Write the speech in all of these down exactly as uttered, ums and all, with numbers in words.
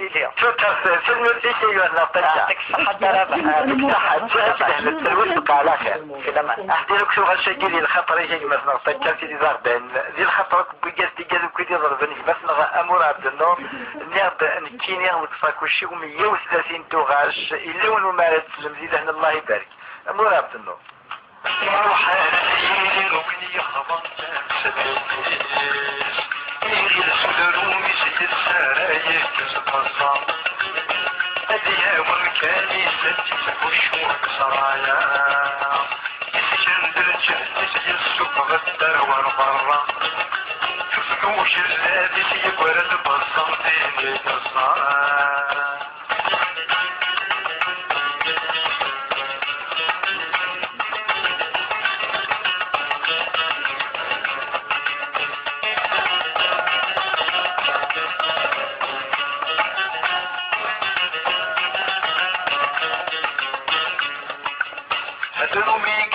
Ihi, tura, tanemmirt-ik, ayyuha-nneɣ Takka. Yeɛṭik ṣṣeḥḥa, Dda Rabaḥ. Yeɛṭik ṣṣeḥḥa, tura ad tbehlel talwit, tebqa ɛla xir. Fi laman. Aḥdin akk tuɣac-agi di lxaṭer-ik, a gma-tneɣ Takka, tili d aɣdan. Di lxaṭer akk n wigad, tigad akk i d-iḍelben gma-tneɣ Amur Ɛebdennur, nniɣ-d nekkini deg uṣakuc-iw meyya u tlatin tuɣac, yella win umi ara d-teslemt, di lehna, Allah ibarek. Amur Ɛebdennur. Iruḥ ar yiri win yexḍan tameslayt-is, iɣil s udrum-is yessaray-d s tmeẓẓa. Ad yawi amkan-is ad t-itbuccu deg ssraya, isken-d lǧehd-is yessufeɣ-d tarwa ar berra, tefka ujellabi-s yeggra-d beẓẓa din i yeẓẓa. Atan umik.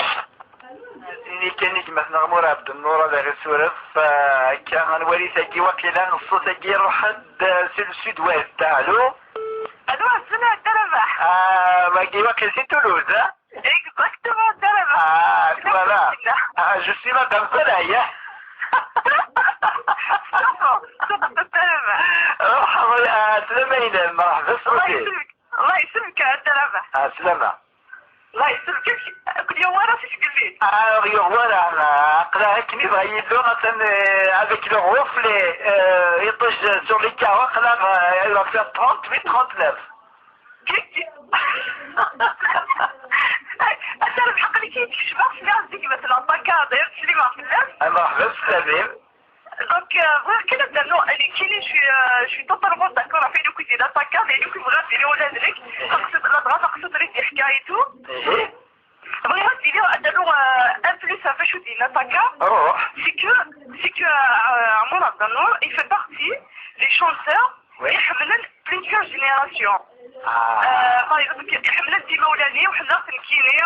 Ini kan i gma-tneɣ Murad Nnur ad aɣ-isuref, ah, akka ad nwali tagi waqila ṣṣut-agi iruḥ-d, ah, si le sud-ouest. Allô? Allô, azul a Dda Rabaḥ. Ah, wagi waqil si Toulouse, ah? Exactement, Dda Rabaḥ. Ah, voilà. Ah, je suis Madame Soleil, hein? Super, super, Dda Rabaḥ. Ruḥ, ah, slama-inem, merḥba s Allah wudi. Yesselmek, Allah yesselmek a Dda Rabax. Ah, slama. Allah yesselmek, akken yuɣ wara si tgellidt. Ah, ur yuɣ wara, ah, aql-aɣ akken yebɣa Yillu, atan, euh, avec le reflet, euh, iṭij sur les carreaux, aql-aɣ, euh, il va faire trente-huit, trente-neuf. Kiki. A Dda Rabaḥ, aql-ik i yi-d-kecmeɣ, sliɣ zik ma tella ṭaka, d'ailleurs, slimeɣ fell-as. Ah, merḥba, teslamim. Donc, euh, bɣiɣ kan ad d-rnuɣ, nekkini, je suis, euh, je suis totalement d'accord ɣef wayen akk i d-yenna Takka, d ayen akk i bɣiɣ ad d-iniɣ ula d nekk. Taqsiṭ, ladɣa taqsiṭ i d-yeḥka et tout. Ihi. Bɣiɣ ad d-iniɣ, ad d-rnuɣ, euh, un plus ɣef wacu d-yenna Takka. Ruḥ. C'est que, c'est que, euh, Ɛmur Ɛebdennur, il fait partie des chanteurs, oui, iḥemmlen plusieurs générations. Ah. Euh, par exemple, iḥemmlen timawlal-iw, ḥemmleɣ-t nekkini,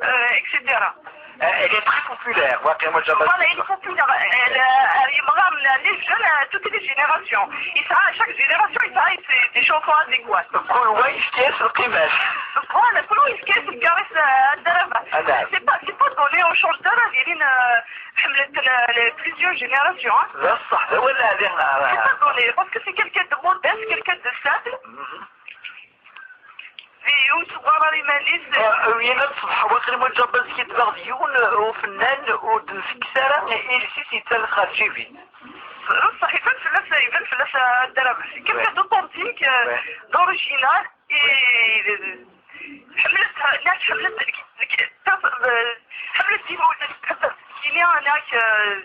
euh, et cetera. Euh, elle est très populaire, waqila. Voilà, elle est populaire. Elle, euh, yemɣaren les jeunes, euh, toutes les générations. Yesɛa, chaque génération yesɛa des, des chansons adéquates. Kul wa yefka-as lqima-s. Voilà, kul wa yefka-as lkaris, euh, a Dda Rabaḥ. Ah, naam. C'est pas, c'est pas donné aux chanteurs ad ilin, euh, ḥemmlen, euh, les plusieurs générations, hein. D ṣṣeḥ, d awal ɛli. C'est pas donné, parce que c'est quelqu'un de modeste, quelqu'un de simple. Mhm. Di yiwen s uɣarar iman-is. Ah, yella d ṣṣbeḥ, waqil ma ǧabaẓ yetbeɣ d yiwen, uh, ufennan ur d-nsekkes ara iles-is, yettalet ɣer lǧib-is. Ṣṣeḥ, iban fell-as, iban fell-as, a Dda Rabaḥ. Quelqu'un d'authentique, euh, d'original, et, euh, ḥemmlet, nniɣ-ak ḥemmlet deg, deg, ḥemmlet imawlan, ḥemmlet, ini-ak, euh,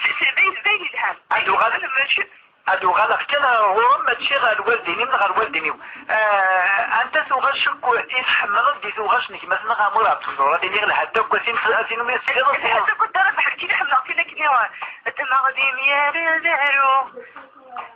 c'est, c'est d ayen, d ayen yelhan. Ad uɣalen, mačči Ad uɣaleɣ kan ɣer ɣur-m, mačči ɣer lwaldin-im neɣ ɣer lwaldin-iw. Ah, anta tuɣac akk i tḥemmleḍ di tuɣac n gma-tneɣ Ɛmur Ɛebdennur? Ad iliɣ lhedda akk, a tin, a tin umi tesliḍ. Lhedda akk, Dda Rabaḥ, nekkini ḥemmleɣ tin akken i, d tmeɣri mi ara d-aruɣ,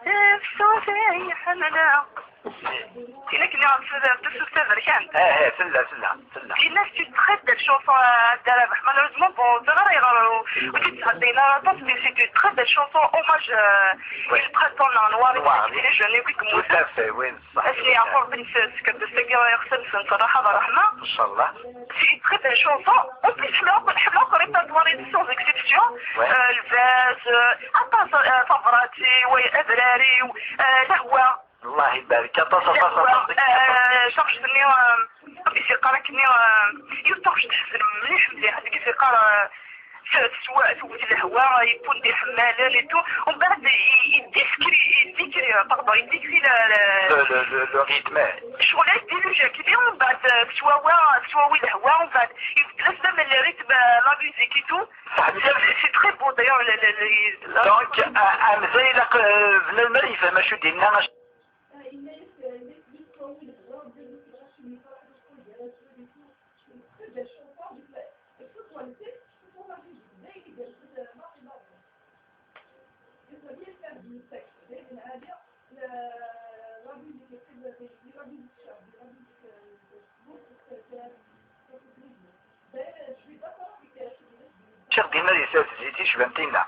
tefsut ay ḥemmleɣ. Tin akken i ɣef tudert, tefsut taberkant. Eh, eh, tella, tella. Tella. Dinna, c'est une très belle chanson, euh, Dda Rabaḥ. Malheureusement, bon, ẓriɣ ayɣer ur, ur tt-id-ttɛeddayen ara aṭas, mais c'est une très belle chanson, hommage, euh, i le printemps noir, noir, les jeunes, oui, comme ça. Tout à fait, oui, ṣṣeḥ. Ad sen-yeɛfu Rebbi s tkerḍist-agi, ixef-nsen s rraḥa d ṛṛeḥma. Inchallah. C'est une très belle chanson. En plus, ḥemmleɣ akk, ḥemmleɣ akk répertoire-is sans exception. Ouais. Euh, lbaz, euh, aṭas, euh, tabrat-iw, adrar-iw, euh, lehwa. Allah ibarek, aṭas, aṭas, aṭas. Lehwa, euh, taɣect-nni, euh, Rebbi s-yeqqar akkenni, euh, yiwet taɣect teḥzen mliḥ, mliḥ, deg i s-yeqqar, euh, s-, teswa, tewwet lehwa, yewwi-d iḥemmalen et tout. Umbeɛd i, i, i décrit, i décrit, euh, pardon, i décrit la, la, le, le, le, le rythme. Ccɣel-a yeddiluj akkenni, umbeɛd, euh, teswawa, teswawi lehwa, umbeɛd ibeddel-as tama n le rythme, euh, la musique et tout. C'est, c'est très beau, d'ailleurs, le, le, le, la... Donc, euh, amzay ilaq, euh, bnadem ad yefhem acu d-yenna. Ččiɣ dinna di Tazlit icban tinna.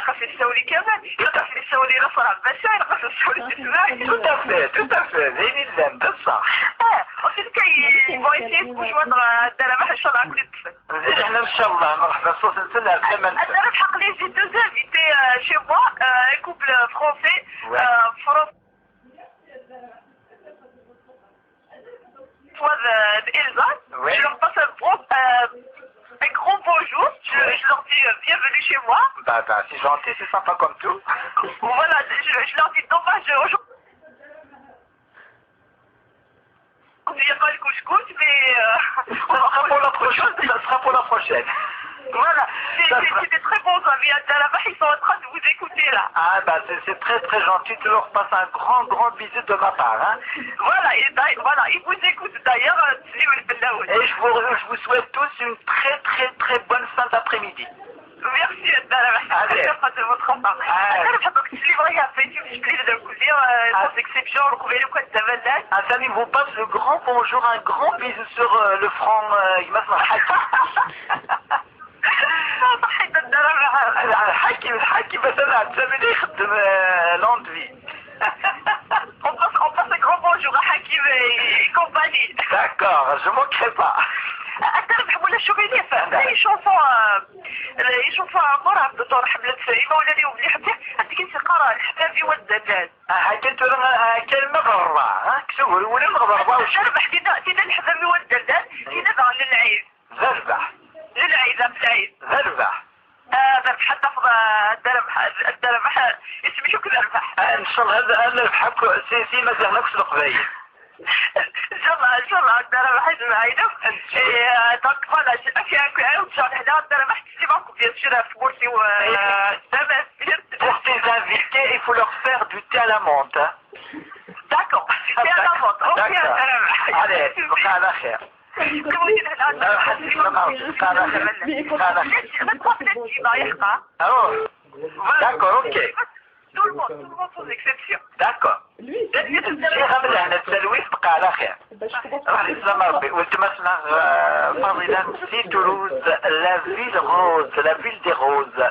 ilaq ad s-nessawel i Kamal, ilaq ad s-nessawel i Nasser Ɛebbac, ilaq ad s-nessawel i Ismaɛil. Tout à fait, tout à fait, d ayen yellan, d ṣṣeḥ. Ah, en tout cas, ils vont essayer de vous joindre, euh, Dda Rabaḥ, inchallah, ad ken-id-ṭṭfen. Aḥna, inchallah, nruḥ ɣer ṣṣut-nsen ar tama-nsen. Dda Rabaḥ, aql-i, j'ai deux invités, euh, chez moi, euh, un couple français, ouais, euh, François de, de Elsa. Oui. Je leur passe un bon, euh, un grand bonjour. Je, ouais, je leur dis, euh, bienvenue chez moi. Bah, bah, c'est gentil, c'est sympa comme tout. Voilà, je, je leur dis dommage, aujourd'hui, il n'y a pas le couscous, mais, euh, on va... Ça sera pour la prochaine, ça sera pour la prochaine. Voilà, c'est, c'est, c'est des très bons amis à Dda Rabaḥ, ils sont en train de vous écouter là. Ah, bah, c'est, c'est très, très gentil. Tu leur passes un grand, grand bisou de ma part, hein. Voilà, et d'ailleurs, voilà, ils vous écoutent d'ailleurs, euh, Slim El Bellaoui. Et je vous, je vous souhaite tous une très, très, très bonne fin d'après-midi. Merci, Dda Rabaḥ. Allez. Merci de votre part. Ah. Dda Rabaḥ, donc, Slim, il y a fait une petite plaisir de vous dire, euh, sans exception, le couvert, le code de Valais. Ah, Sami vous passe le grand bonjour, un grand bisou sur, euh, le front, euh, Gmas Marhak. صحيت الدرجة. الحكي، الحكي مثلًا عند سامي اللي يخدم، آه، لوندفي. On passe, on passe un grand bonjour à Hakim et compagnie. D'accord, je manquerai pas. أكثر بحبوا الشوفينير، les chansons, euh, les chansons عمر عبد الدور حملت إما ولا اليوم اللي حبيت عندك أنت قرا الحبابي والدلال. آه، كنت أنا، آه، كلمة غرة، ها؟ كسور ولا غرة؟ تربح كذا، كذا الحبابي والدلال، كذا دار للعيد. ذربح. للعيد، في العيد. ذربح. آه، ذربح، تحفظ، آه، الذربح، الذربح، اسمي شو كذا ذربح. آه، إن شاء الله هذا أنا بحق سي، سي مازال نفس القبايل. إن شاء الله، إن شاء الله، الذربح اسمع عيدك. إن شاء الله. إيه، آه، donc voilà، je, في un coup, un coup, genre، هذا الذربح تسمع bien sûr في كرسي و، آه، تمام. Pour tes invités, il faut leur faire du thé à la menthe, hein. D'accord, du thé à la menthe. Ok, d'accord. الذربح. Allez, تصبح على خير. Ah, d'accord, ok. Tout le monde, tout le monde sans exception. D'accord. Ziɣ am lehna d talwit, bqa ɛla xir. Ṛuḥ di zzman Ṛebbi. Weltma-s-nneɣ, euh, Faḍila si Toulouse, la ville rose, la ville des roses.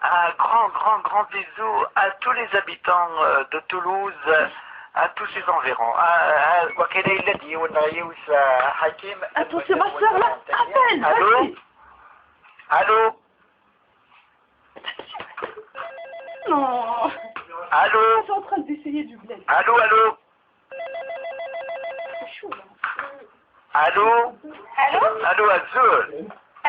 Un grand, grand, grand bisou à tous les habitants, euh, de Toulouse, à tous ses environs. Ah, ah, waqila yella-d yiwen neɣ yiwet, ah, Hakim. Attention, ma sœur, là, appelle, vas-y. Allô ? Allô ? Non. Allô ? Ils sont en train d'essayer du bled. Allô, allô ? C'est chaud, là. Allô ? Allô ? Allô, azul.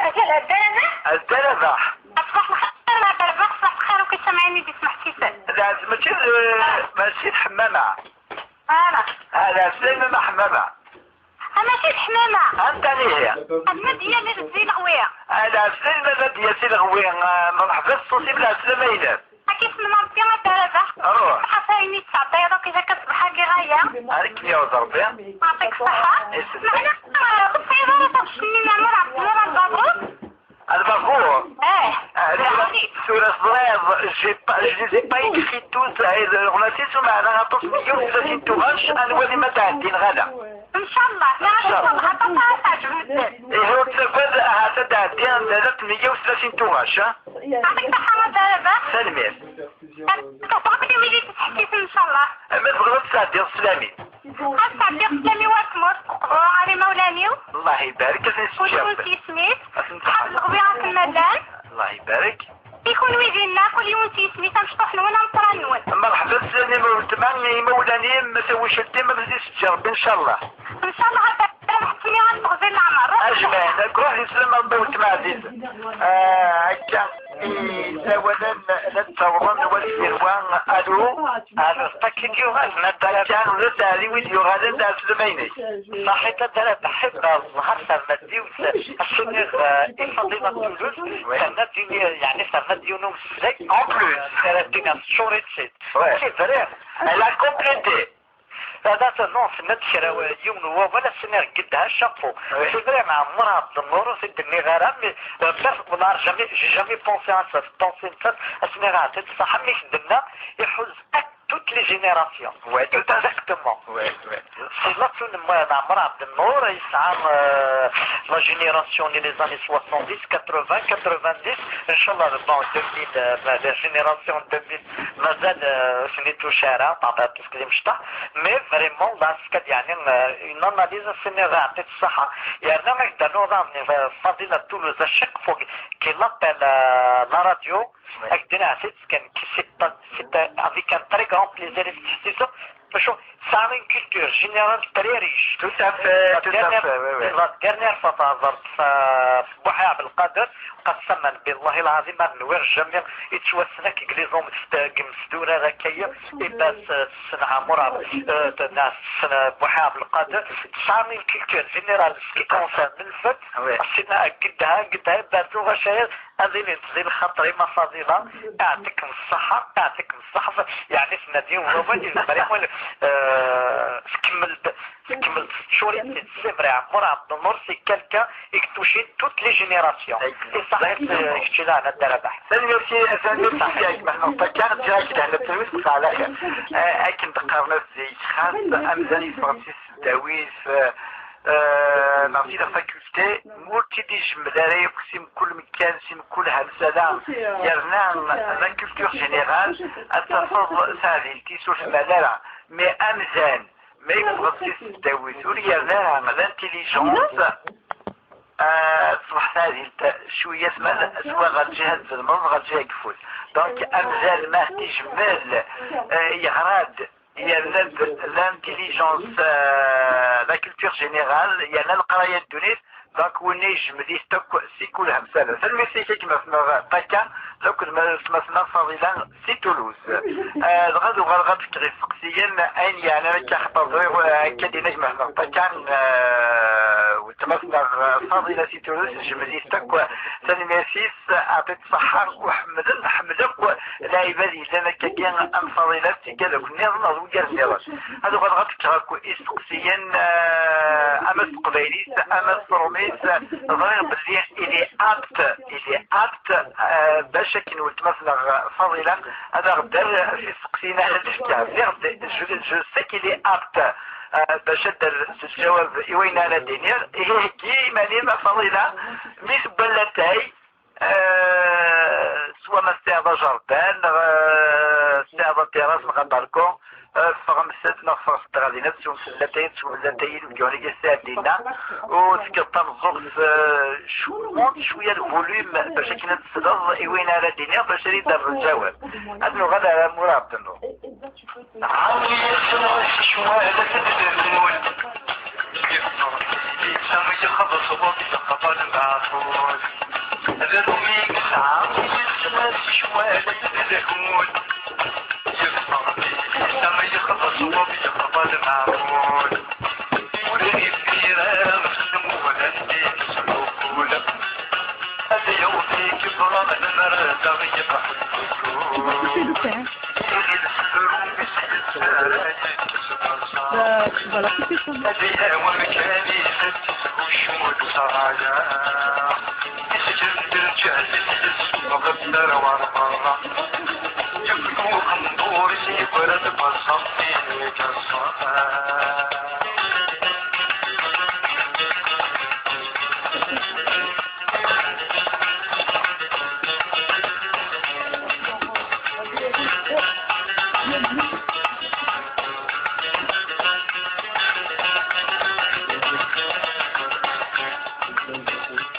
Azul, azul. Azul, azul. Aṣbaḥ lxir, ma terbex, ṣṣbaḥ lxir, وكي سامعيني دي سمحتي سال. لا، ماشي ال-، ماشي الحمامة. Voilà. هذا سليم ما حمامة. أنا ماشي الحمامة. أنت ليه؟ أنا ديالي زين غوية. هذا سليم ما ديالي زين غوية. آه، مرحبا، الصوتي بلا سلامة ينام. كيف من ربي ما تعرفه. روح. حتى عيني تسعطي، دوك إذا كتصبح هاكي غاية. عليك مية وأربعين. يعطيك الصحة. اسم. معنا، آه، بصي، ضروري تمشي لنا مرة، مرة البابور. البابور؟ آه. آه، لا، لا، عليك. سورة صغير، j'ai pas, je les ai pas écrits tous, آه، غناتي سمعنا غطس مية وثلاثين تغاش، أنا ولي ما تعدين غدا. إن شاء الله، إن شاء الله. عطاها تعجبني. إيه، هو تلفز، آه، تعدين ثلاثمية وثلاثين تغاش، ها؟ يعطيك الصحة، مرحبا. سلمي. تفضلي ويلي تتحكي إن شاء الله. ما تبغى تساعدي السلامي. غتساعدي السلامي واش موت قبور علي مولانيو. الله يبارك، أسن وشكون سجاوب. سي سميت؟ أسن صحاب سحاب. الغبيرة في الملان. الله يبارك. I kunwi dinna, kul yiwen s yisem-is, amecṭuḥ-nwen, ameqqran-nwen. Merḥba, slan-im weltma, imawlan-im, tawacult-im, ad d-isǧǧer Rebbi, ncallah. Ncallah, a Dda Ḥetmi, ad teɣzi leɛmer. Ajmaɛin, akk ruḥ yeslam a Rebbi, weltma ɛziz. Ah, akka i sawalen, la d-ttawḍen, wa deffir wa, alu? Alu, d Paki d-yuɣalen, a Dda Rabaḥ. Akka, d aseɛdi wid yuɣalen, d aslem-inek. Ṣaḥit, a Dda Rabaḥ, ẓẓher terna-d yiwet, asuniɣ, eh, i Faḍila n Toulouse, terna-d ini, yeɛni terna-d yiwen umseflay. En plus. Ara d-iniɣ teččur-itt-id. Ouais. C'est vrai. Elle a complété. Hada, non, tenna-d kra, yiwen n wawal, asuniɣ gedha, chapeau. Ouais. C'est vrai, Ɛmer Ɛebdennur, ur t-id-nniɣ ara, mais, euh, per-, والله jamais, j'ai jamais pensé à ça, pensé à ça, asuniɣ ɛṭi-t ṣṣeḥ, mi k-d-tenna, iḥuz akk toutes les générations. Ouais, tout à fait. Exactement. Ouais, ouais. C'est là tout le monde, Ɛmer Ɛebdennur, yesɛa, euh, la génération des années soixante-dix, quatre-vingts, quatre-vingt-dix, Inch'Allah, bon, deux mille, euh, la génération deux mille, mazal, euh, ur ten-ittucci ara, par rapport à tout ce que j'ai dit. Mais vraiment, là, ce qu'il y a, euh, une analyse, c'est une réalité de ça. Il y a un mec d'un autre, euh, Fadila Toulouse, à chaque fois qu'il appelle, euh, la radio, Ouais. Ak-d-nniɣ, c'est, c'est, c'est avec un très grand plaisir, c'est ça. Parce que c'est une culture générale très riche. Tout à fait, la tout à dernière, fait, oui, oui. La dernière fois, par exemple, euh, Bouhaya Abdelkader, قسما بالله العظيم، ما نوير jamais يتوسنك قليزون مستاقم سدورة ذكية، إباس سنة عمرها، آه، ناس سنة بوحي عبد القادر، c'est une culture générale, ce qui concerne le fait, oui. سنة قدها، قدها، إباس وغشاير، هذه اللي تزيد خاطري ما فاضلة. يعطيكم الصحة، يعطيكم الصحة. يعني سنادي هو ولي البريمون، آه، كملت، كملت شوري سي فري عمر عبد النور، c'est quelqu'un qui touche toutes les générations. Exactement. Et ça, c'est, euh, كتشي لها أنا الدربح. Tanemmirt-ik, tanemmirt-ik, a gma Ḥemmu Ṭakka, ǧǧiɣ-ak-d hna tlawit, bqa ɛla xir. Eh, akken d-qqaren zik, xas amdan yeffeɣ-d si tesdawit, eh, eh, neɣ si la faculté, ma ur tt-id-ijemmel ara yakk si mkul mekkan, si mkul hamsala, yerna la culture générale, ad tafeḍ taɛdilt-is ur tmal ara. Mais amdan, ma yeffeɣ-d si tesdawit, ur yerni ara l'intelligence, ah, teṣbeḥ taɛdilt cwiya tmal, swa ɣer lǧiha tzedmeḍ, ɣer lǧiha yeffud. Donc, amdan ma t-ijemmel, eh, yeɣra-d, yerna-d l'intelligence, eh, la culture générale, yerna leqraya n ddunit, donc winna ijemmel-it akk si kul hamsala. Tanemmirt-ik a gma-tneɣ Ṭakka, akked weltma-tneɣ Faḍila si Toulouse. Eh, dɣa ad uɣaleɣ ad fkeɣ isteqsiyen, ayen yeɛnan akka, xaṭer ẓriɣ, eh, akka d-yenna gma-tneɣ Ṭakka, eh, weltma-tneɣ, eh, Faḍila si Toulouse, tejmed-it akk, tanemmirt-is, ɛṭi-tt ṣṣeḥḥa, u ḥemmlen, ḥemmel akk lɛibad yellan akkagi am Faḍila, d tigad akk nniḍen, d wigad nniḍen. Ad uɣaleɣ ad fkeɣ akk isteqsiyen, eh, ama s teqbaylit, ama s tṛumit, ẓriɣ belli il est apte, il est apte, eh, bac akken weltma-tneɣ Faḍila ad aɣ-d-terr s isteqsiyen ara d-tefk. Lliɣ d-, je, je sais qu'il est apte, eh, bac ad d-terr s lǧawab i wayen ara d-iniɣ. Ihi heggi iman-im a Faḍila, mi tewwa latay, Eh, swa ma tesɛiḍ ajerdan, neɣ, eh, tesɛiḍ aterras, neɣ abalkun, eh, ffɣemt-d, neɣ ffɣet-d ɣer din, ad teswemt latay, ad teswem latay, inebgawen-agi sɛiɣ dinna, u tefkeḍ tameẓẓuɣt, eh, cw-, monte cwiya lvulum, bac akken ad tesleḍ i wayen ara d-iniɣ, bac ad yi-d-terreḍ lǧawab. Ad nuɣal ar Amur Ɛebdennur. Ɛawed-iyi-d ccwal ad d-nerwel. Yexḍer-iyi-d yexḍer ṣṣwab yeqbel meɛqul. Drumi yesɛa yesma s ccwal ad d-nerwel. Yexḍer-iyi-d yexḍer ṣṣwab yeqbel meɛqul. Ur yebbi ara ɣef lmuhla-nni nesmuqul. Ad yaweḍ i kibra lemmer ad aɣ-yeqḥel.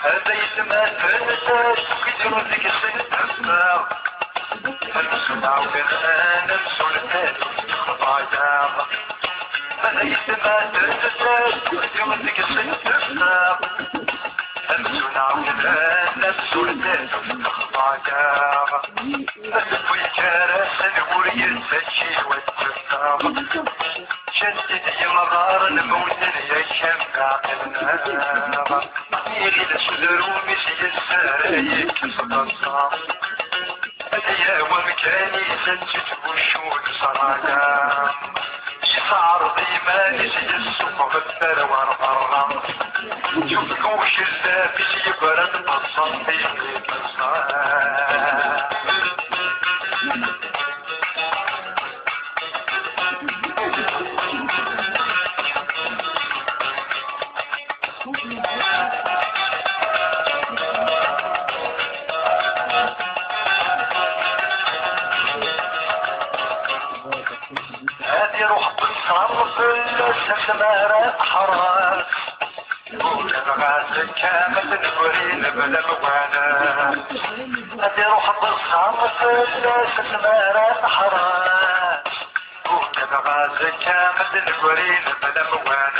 Anda yetma tensas tukidu deg-sen teffeɣ. Amzun ɛawden amzun tadu texḍa-yaɣ. Anda yetma tensas tukidu deg-sen teffeɣ. Amzun ɛawden amzun tadu texḍa-yaɣ. Asewwi gar-asen ur yettačči wa teffeɣ. Ǧǧan-t-id yemɣaren mewten yakan ɛqilen-aɣ. Iɣil s udrum-is yessara-yi-d s taḍsa. Ad yawi amkan-is ad tt-id-tbuccu leṣraya. Yesɛerḍ iman-is yessuffeɣ-d tarwa ar berra. Yufeg ucellaf-is yebra-d taḍsa-nni. Ad iruḥ bessam fell-as asmar aḥrar. Ur nebɣa azekka ma t-negrin bla amwan. Ad iruḥ bessam fell-as asmar aḥrar. Ur nebɣa azekka ma t-negrin bla amwan.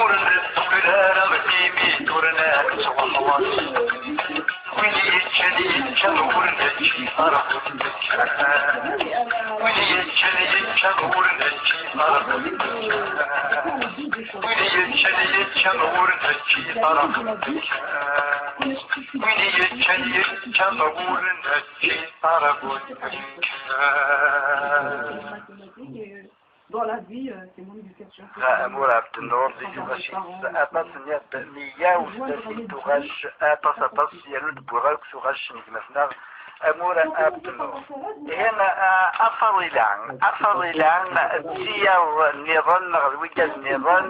Ur nettqil ara imi tura nettwaxlaṣ. Win yeččan yečča ur nečči ara ur nečči. Win yeččan yečča ur nečči ara ur nečči. Win yeččan yečča ur nečči ara ur nečči. Win yeččan yečča ur nečči ara ur nečči. Dans la vie, euh, c'est mon éducation. Amur Ɛebdennur di tuɣac-is aṭas n yiḍ, meyya u tlatin tuɣac, aṭas, aṭas, yernu d-wwiɣ akk tuɣac n gma-tneɣ Amur Ɛebdennur. Ihi, a, a Faḍila, a Faḍila, d tiyaḍ nniḍen neɣ d wigad nniḍen,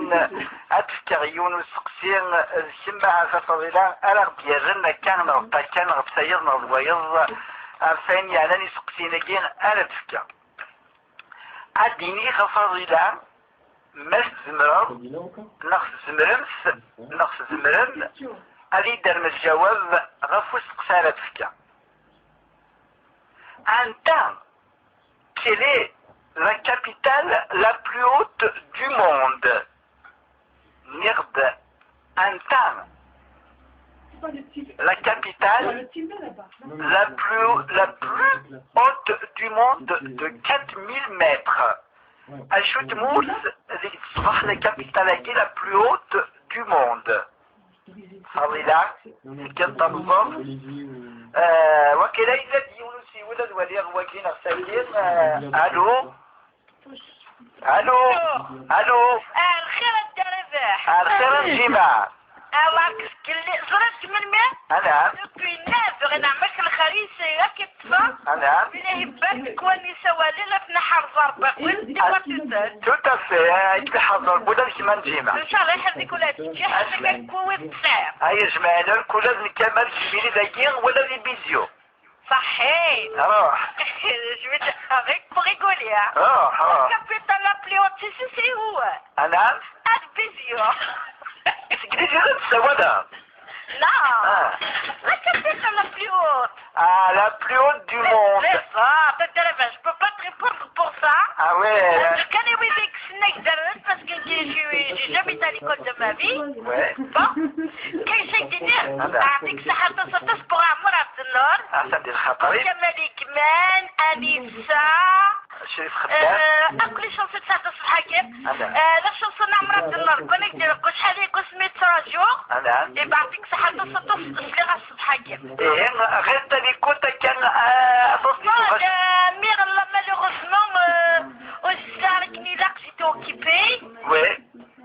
ad d-fkeɣ yiwen usteqsi, d kemm ahat a Faḍila ara ɣ-d-yerren akka neɣ d akka neɣ d tayeḍ neɣ d wayeḍ, ɣef wayen yeɛnan isteqsiyen-agi ara d-fkeɣ. Ad d-iniɣ a Faḍila, ma tzemreḍ, neɣ tzemremt, neɣ tzemrem, ad yi-d-terrem ljawab ɣef usteqsi ara d-fkeɣ. Anta, quelle est la capitale la plus haute du monde? Nniɣ-d anta la capitale la plus, la plus haute du monde de quatre mille mètres. Acu tmurt deg teṣbeḥ la capitale-agi la plus haute du monde? Faḍila, tefkiḍ tameẓẓuɣt. Eh, wakila yella-d yiwen usiwel, ad waliɣ wagi neɣ tagi. Eh, alo? Alo? Alo? Ah, lxir a Dda Rabaḥ. Ah, lxir a Nǧima. Ah, wa, ẓriɣ-k melmi? Anɛam. Depuis neuf heures, nɛemmek lxir-is, akka teṭṭfeḍ. Anɛam. Win ihi iban deg wallen-is awal-is, ad ten-iḥrez Rebbi, win d-iwwa tutar. Tout à fait, ad k-iḥrez Rebbi ula d kemm a Nǧima. Ncallah iḥrez-ik ula d kečč, iḥrez-ik akk wid tesɛiḍ. Ay ajmaɛin, ula d nekk ama d Ǧmili dagi, wala di Bizio. Ṣaḥḥit. Ruḥ. Je vais te faire pour rigoler, hein. Ruḥ, ruḥ. La capitale la plus haute, tu sais, c'est où? Anɛam? À Bizio. Seg Bizio i d-tessawaleḍ? Non. Ah. La capitale la plus haute. Ah, la plus haute du monde. C'est ça, peut-être, je peux pas te répondre pour ça. Ah ouais. En tout cas, les Wizix, c'est une, parce que j'ai, j'ai, j'ai jamais été à l'école de ma vie. Ouais. Bon. Qu'est-ce que je dis? Ah, ben. Yɛṭik ṣṣeḥḥa, aṭas, aṭas pour Ɛmer Ɛebdennur. Atan di lxaṭer-im. Kamal Ikman, Anisa. Crif Xeddam. Euh, akk les chansons tesɛiḍ ṣṣbeḥ-agi. Ala. Euh, la chanson n Ɛmer Ɛebdennur, deg wanag di lqus, ḥali deg wasmi ttraǧuɣ. Ala. Ihi, yɛṭik ṣṣeḥḥa, aṭas, aṭas, sliɣ-as ṣṣbeḥ-agi. Ihi, ɣir talikut akka, euh, aṭas n tuɣac. Euh, mi ɣella, malheureusement, euh, ur sliɣ ara akken ilaq, j'étais occupée. Oui.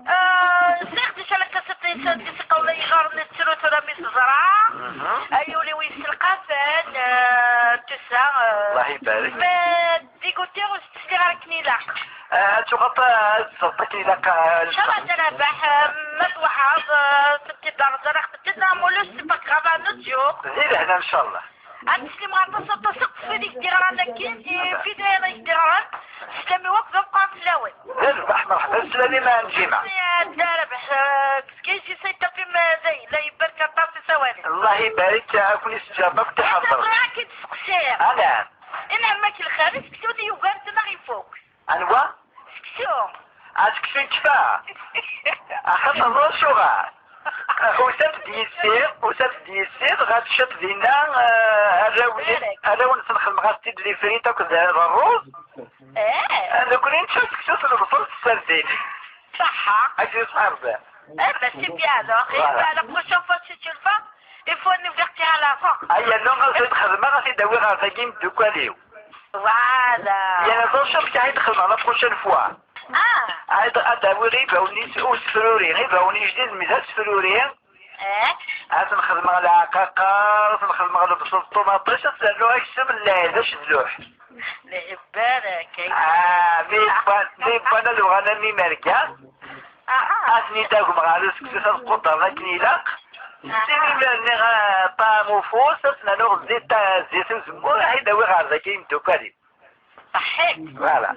Euh, sliɣ déjà la cassette n Sadi Sqawla iɣaren, nettru tura mi teẓra. Mhm. Ay ul-iw yesselqafen, euh, tout ça, euh. Allah ibarek. Mais dégoûté, ur s-sliɣ ara akken ilaq. Ah, ad tuɣeḍ, ah, ad teẓreḍ akken ilaq, ah. Ncallah a Dda Rabaḥ, ah, ma twehhaḍ, ah, tent-id-terreḍ ara ɣ-tent-id, neɣ ma ulac, c'est pas grave, un autre jour. Di lehna, ncallah. Ad teslim aṭas, aṭas, ɣef wid i k-d-iɣran akkin, i wid ara k-d-iɣran, sslam-iw akk d ameqqran fell-awen. D rrbeḥ, merḥba, sslam-im a Nǧima. A Dda Rabaḥ, ah, qu'est-ce que j'essaie de taper, mais, euh, la ibarek Ah, ibarek, ad ken-isǧerb akk tiḥeḍḍert. Tura ad k-id-sseqsiɣ. Ah, naɛam. Ina mak lxir, seksu-nni yugaren neɣ ifuk? Anwa? Seksu. Ah, seksu yekfa. Axaṭer d acuɣer? Usan-d yessi, usan-d yessi, dɣa tečča-t dinna, eh, arraw-, arraw-nsen xedmeɣ-as-tt-id les frites akked rruz. Eh. Ah, nekkni nečča seksu s lebṣel s tserdin. Ṣaḥḥa. Ad k-yesɛerḍ. Eh ben, c'est bien alors. Et ben, la prochaine fois, si tu le fais, il faut nous avertir à l'avant. Ay, yernu ad t-id-xedmeɣ, ad t-id-awiɣ ɣer dagi imeddukal-iw. Voilà. Yerna d acu akka i d-xedmeɣ la prochaine fois? Ah. Ad, ad awiɣ ibawen-is usefruri, ibawen ijdiden mi d asefruri. Eh? Ad ten-xedmeɣ leɛqaqer, ad ten-xedmeɣ lebṣel d ṭumaṭic, ad s-rnuɣ aksum n lɛid acedluḥ. Lehbar, kay. Ah, mi yewwan, mi yewwan ad uɣalen am imerga. Aha. Ad ten-id-agmeɣ ɣer useksu ad qudren akken ilaq. Aha. Simi mi rniɣ, ah, ṭṭɛam ufus, ad ten-rnuɣ zzit, zzit uzemmur, ad t-id-awiɣ ɣer dagi imeddukal-iw. Ṣaḥḥit. Voilà.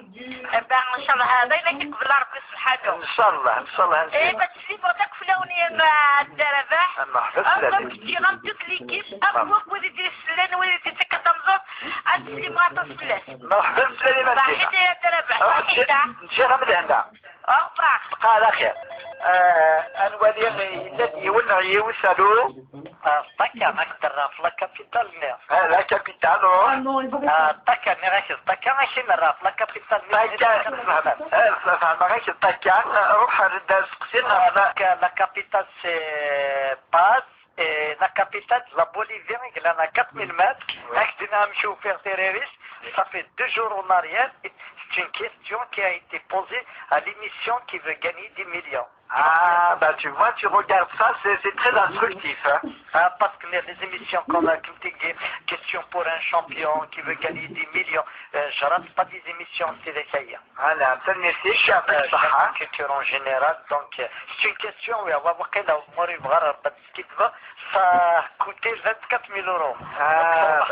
Eh ben, ncallah, d ayen akka qbel Rebbi subḥanu. Ncallah, ncallah. Eh, ma teslimeḍ akk fell-awen, a Dda Rabaḥ. Merḥba fell-am. Akk kečči, am toute l'équipe, akk wid i d-yesellen, wid i d-yettekkan tameẓẓuɣt, ad teslimeḍ aṭas fell-as. Merḥba fell-am. Ṣaḥḥit a Dda Rabaḥ, ṣaḥḥit. Ǧǧiɣ-am lehna. Au revoir. Bqa ɛla xir. Eh, ad nwali, yella-d yiwen neɣ yiwet, alo? Ah, Ṭaka, ad k-d-rreɣ ɣef la capitale-nni. Ah, la capitale, ruḥ. Ah, Ṭaka, nniɣ-ak d Ṭaka, ad k-in-rreɣ ɣef la capitale-nni. Ṭaka, fehmeɣ. Ah, fehmeɣ-ak d Ṭaka, ruḥ redd asteqsi ɣef la... Ah, donc, euh, la capitale, c'est Paz, et la capitale de la Bolivie, il y en a quatre mille mètres. Oui. Ad k-d-iniɣ amek ufiɣ tiririt, ça fait deux jours en arrière, c'est une question qui a été posée à l'émission Qui veut gagner dix millions. Ah, bah tu vois, tu regardes ça, c'est, c'est très instructif, hein. Ah, parce que les, les émissions comme, euh, Culture Game, Question pour un champion, Qui veut gagner dix millions, euh, je rate pas des émissions, c'est les cahiers. Ah, naɛam, tanemmirt-ik, yɛṭik ṣṣeḥḥa. Culture en général, donc, euh, c'est une question, oui, wa-, waqila ur yebɣi ara Rebbi ad teskidbeɣ, ça a coûté vingt-quatre mille euros. Ah.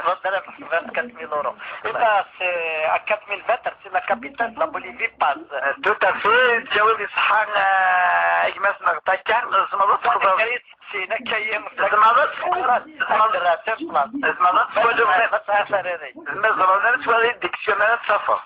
Vingt-quatre mille euros. Et ben, c'est à quatre mille mètres, c'est la capitale de la Bolivie, Paz. Euh, tout à fait, ttjawab iṣeḥḥa, euh, a gma-s neɣ Ṭaka, tzemreḍ ad teqḍeḍ. Sin akka yam. Tzemreḍ ad teqḍeḍ. Tzemreḍ ad teqḍeḍ. Tzemreḍ ad twaliḍ. Ma tzemreḍ ad twaliḍ dictionnaire ad tafeḍ.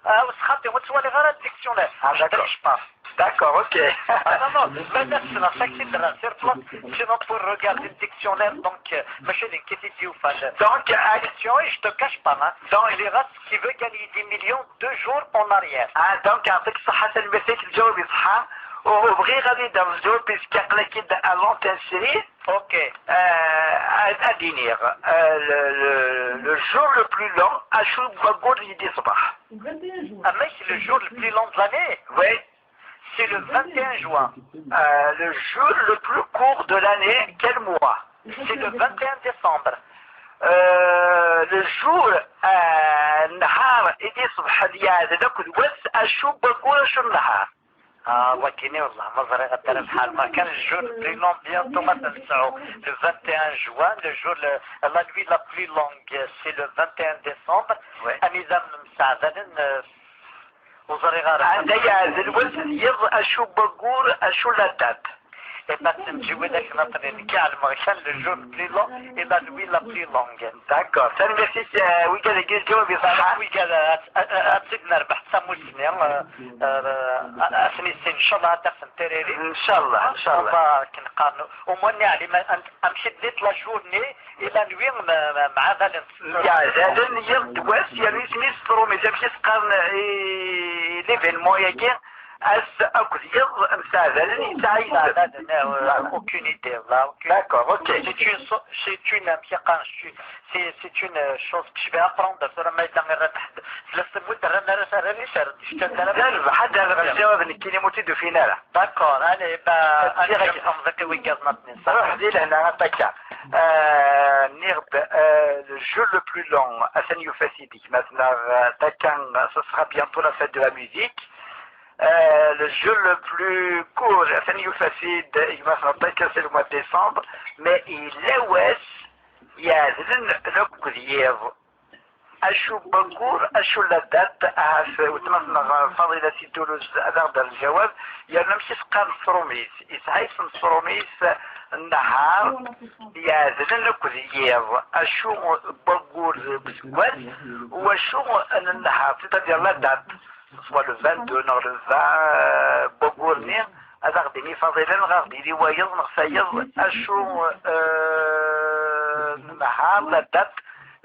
Ah, xaṭi, ur ttwaliɣ ara dictionnaire. Ah, d'accord. D'accord, ok. Ah, non, non, ma d ass-a, ça qui de la surplus, sinon pour regarder le dictionnaire, donc, euh, mačči d nekk i t-id-yufan. Donc, euh, question, je te cache pas, hein. Donc, les races qui veut gagner dix millions deux jours en arrière. Ah, donc, يعطيك الصحة, tanemmirt-ik, lǧawab iṣeḥḥa. U, u bɣiɣ ad yi-d-terreḍ lǧawab, puisque aql-ak-id à l'antenne srid. Ok. Euh, ad, ad iniɣ, euh, le, le, le jour le plus long, acu n waggur i d-iṣbeḥ? Amek, le jour le plus long de l'année? Oui. C'est le vingt et un juin. Euh, le jour le plus court de l'année, quel mois? C'est le vingt et un décembre. Euh, le jour, euh, nnhar i d-iṣbeḥ lyaɛdel akked wass, acu n waggur, acu n nnhar? Ah, wagini, wallah, ma ẓriɣ ad d-terr lḥal. Ma kan le jour le plus long, bientôt ma t-nesɛu. Le vingt et un juin, le jour, le, la nuit la plus longue, c'est le vingt et un décembre. Oui. Anida mseɛdalen, euh, ur ẓriɣ ara. Anda yeɛdel wass d yiḍ, acu n waggur, acu n la date? Eh ben, c'est une jewel, akken ad tili. Nekk ɛelmeɣ kan le jour le plus long et la nuit la plus longue. D'accord. Tanemmirt-ik, euh, wigad-agi lǧawab iṣeḥḥa. Wigad, ad, ad, ad tt-id-nerbeḥ d tamusni, euh, euh, ad, ad ten-issin, ncallah, ad d-asen tiririt. Ncallah, ncallah. Akken qqaren, au moins neɛlim an-, amek i d-nit la journée et la nuit, m-, m-, mɛadalen. Mɛadalen yiḍ d wass, yernu isem-is Trumit, amek i s-qqaren i l'événement-agi, ass akked yiḍ mseɛdalen, yesɛa isem. Mseɛdalen, euh, voilà. Aucune idée, là, aucune. D'accord, ok. C'est une so-, c'est une, amek i qqaren, c'est, c'est une, euh, chose que je vais apprendre, tura ma yella irra-d ḥedd fell-as tewwet, rran ara s, rran-as ar d-yefkan ara. D rrbeḥ, ad d-rreɣ lǧawab nekkini, ma ur t-id-ufin ara. D'accord, allez, bah, ad d-ǧǧeɣ tamẓiqt i wigad-nni. Ruḥ di lehna a Ṭaka. Euh, nniɣ-d, euh, le jeu le plus long, atan yufa-t-id gma-tneɣ, euh, Ṭaka, ce sera bientôt la fête de la musique. Euh, le jeu le plus court, atan yufa-t-id gma-tneɣ Ṭaka, c'est le mois de décembre, mais yella wass yeɛdlen akked yiḍ. Acu n waggur, acu n la date? Ahat weltma-tneɣ Faḍila si Toulouse ad aɣ-d-terr lǧawab. Yerna amek i s-qqaren s tṛumit? Yesɛa isem s tṛumit nnhar iɛedlen akked yiḍ. Acu n waggur deg useggas, u acu n nnhar, c'est-à-dire la date, soit le vingt-deux neɣ le vingt, euh, n waggur-nni, ad aɣ-d-yini Faḍila, neɣ ad aɣ-d-yini wayeḍ neɣ tayeḍ, acu, euh, n nnhar, la date, i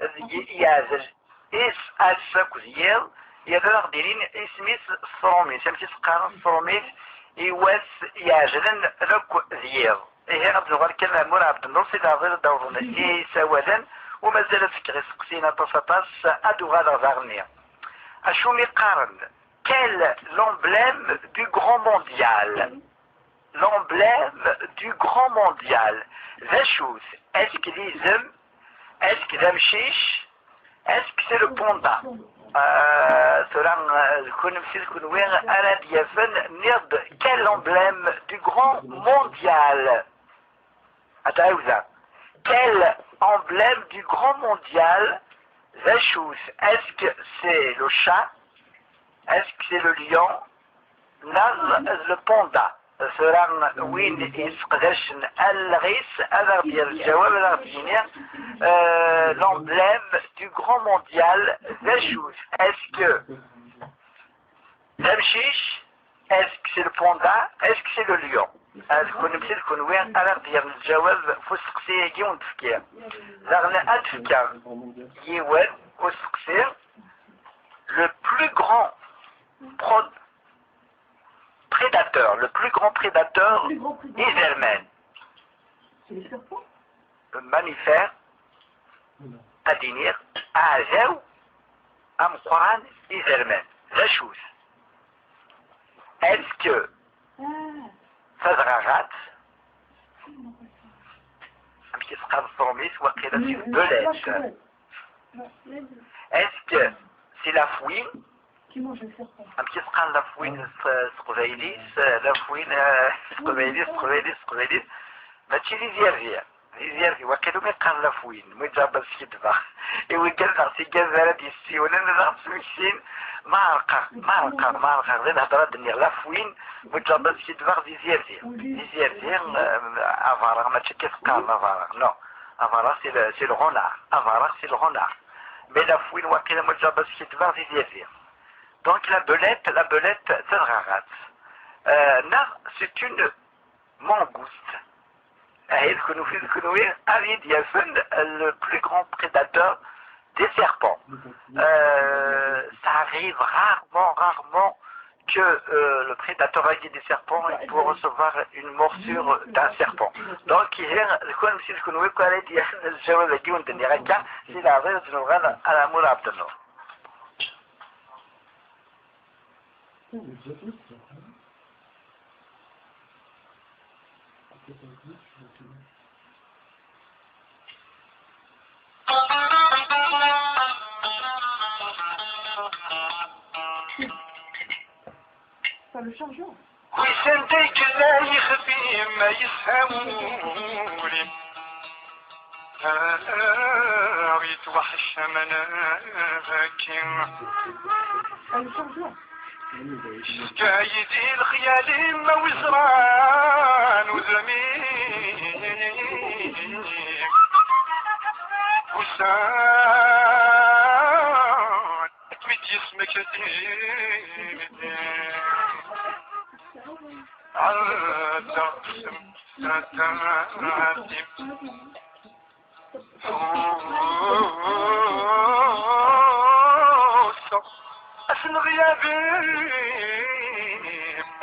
iɛedlen is ass akked yiḍ, yerna ad aɣ-d-inin isem-is s tṛumit. Amek i s-qqaren s tṛumit i wass iɛedlen akk d yiḍ? Ihi, ad nuɣal kan ar Mura Ɛebdennur, si leɛḍil ad d-awḍen i yisawalen, u mazal ad fkeɣ iseqsiyen aṭas, aṭas, ad uɣaleɣ daɣenni. Acu mi qqaren: quel est l'emblème du grand mondial? L'emblème du grand mondial. D acu-t? Est-ce que d izem? Est-ce que d amcic? Est-ce que c'est le panda? Euh, tura, euh, d kunemti d kunwi ara d-yafen, nniɣ-d: quel emblème du grand mondial? Ad ɛiwdeɣ: quel emblème du grand mondial? D acu-t? Est-ce que c'est le chat? Est-ce que c'est le lion? Neɣ d le panda? Tura, win yesseqdacen alleɣ-is ad aɣ-d-yerr lǧawab, ad aɣ-d-yini, euh, l'emblème du grand mondial, d acu-t? Est-ce que d amcic? Est-ce que c'est le panda? Est-ce que c'est le lion? Ad kunemti d kunwi ara aɣ-d-yerren lǧawab f usteqsi-agi wen-d-fkiɣ. Daɣen ad d-fkeɣ yiwen usteqsi: le plus grand pro-, prédateur, le plus grand prédateur, le plus grand prédateur, izerman. C'est le serpent? Le mammifère, ad d-iniɣ aɛdaw ameqqran izerman. D acu-t? Est-ce que, ah, tadɣaɣat? Amek i s-qqaren s tṛumit? Waqila c'est une belette. Est-ce que c'est la fouine? Amek i s-qqaren la fouine s, s teqbaylit? La fouine, euh, s teqbaylit, s teqbaylit, s teqbaylit. Mačči d izirdi. D izirdi, waqila umi qqaren la fouine, mi ǧarbeɣ ad skiddbeɣ. I wigad neɣ tigad ara d-yessiwlen, ad aɣ-d-smektin. Ma ɛerqeɣ, ma ɛerqeɣ, ma ɛerqeɣ, di lhedra ad d-nniɣ la fouine, mi ǧarbeɣ ad skiddbeɣ d izirdi. D izirdi, euh, abareɣ, mačči akka i t-qqaren abareɣ, non. Abareɣ, c'est le, c'est le renard. Abareɣ, c'est le renard. Mais la fouine, waqila ma ǧarbeɣ ad skiddbeɣ d izirdi. Donc la belette, la belette, d tadɣaɣat. Euh, neɣ c'est une mangouste. Ahi, d kunwi, d kunwi ara yi-d-yafen le plus grand prédateur des serpents. Euh, ça arrive rarement, rarement que, euh, le prédateur des serpents, il peut recevoir une morsure d'un serpent. Donc, ihi, d kunwi, d kunwi ara yi-d-yafen lǧawab-agi wen-d-nniɣ akka, si leɛḍil ad nuɣal ar Ɛmur Ɛebdennur. Pas le chargeur. Wissen d ay yella yexdim ma yesha wul-im. Ah, yettwaḥeccem nbaki. Yezga-yi-d lexyal-im ma wiẓran udem-im. Usan mi d-yesmekti. Ɛeddaɣ s temsalt-im. Ḥusseɣ ass n leɣyab-im,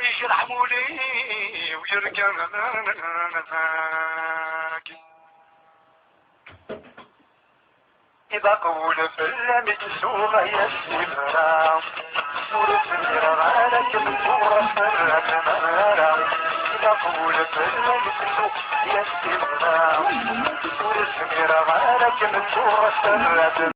yejreḥ wul-iw yerkan. Ilaq wul fell-am i tsuɣ ay asibra. Ur zmireɣ ara ad kem-ǧǧuɣ ɣef terra tmara. Ilaq wul fell-am i tsuɣ ay asibra. Ur zmireɣ ara ad kem-ǧǧuɣ ɣef terra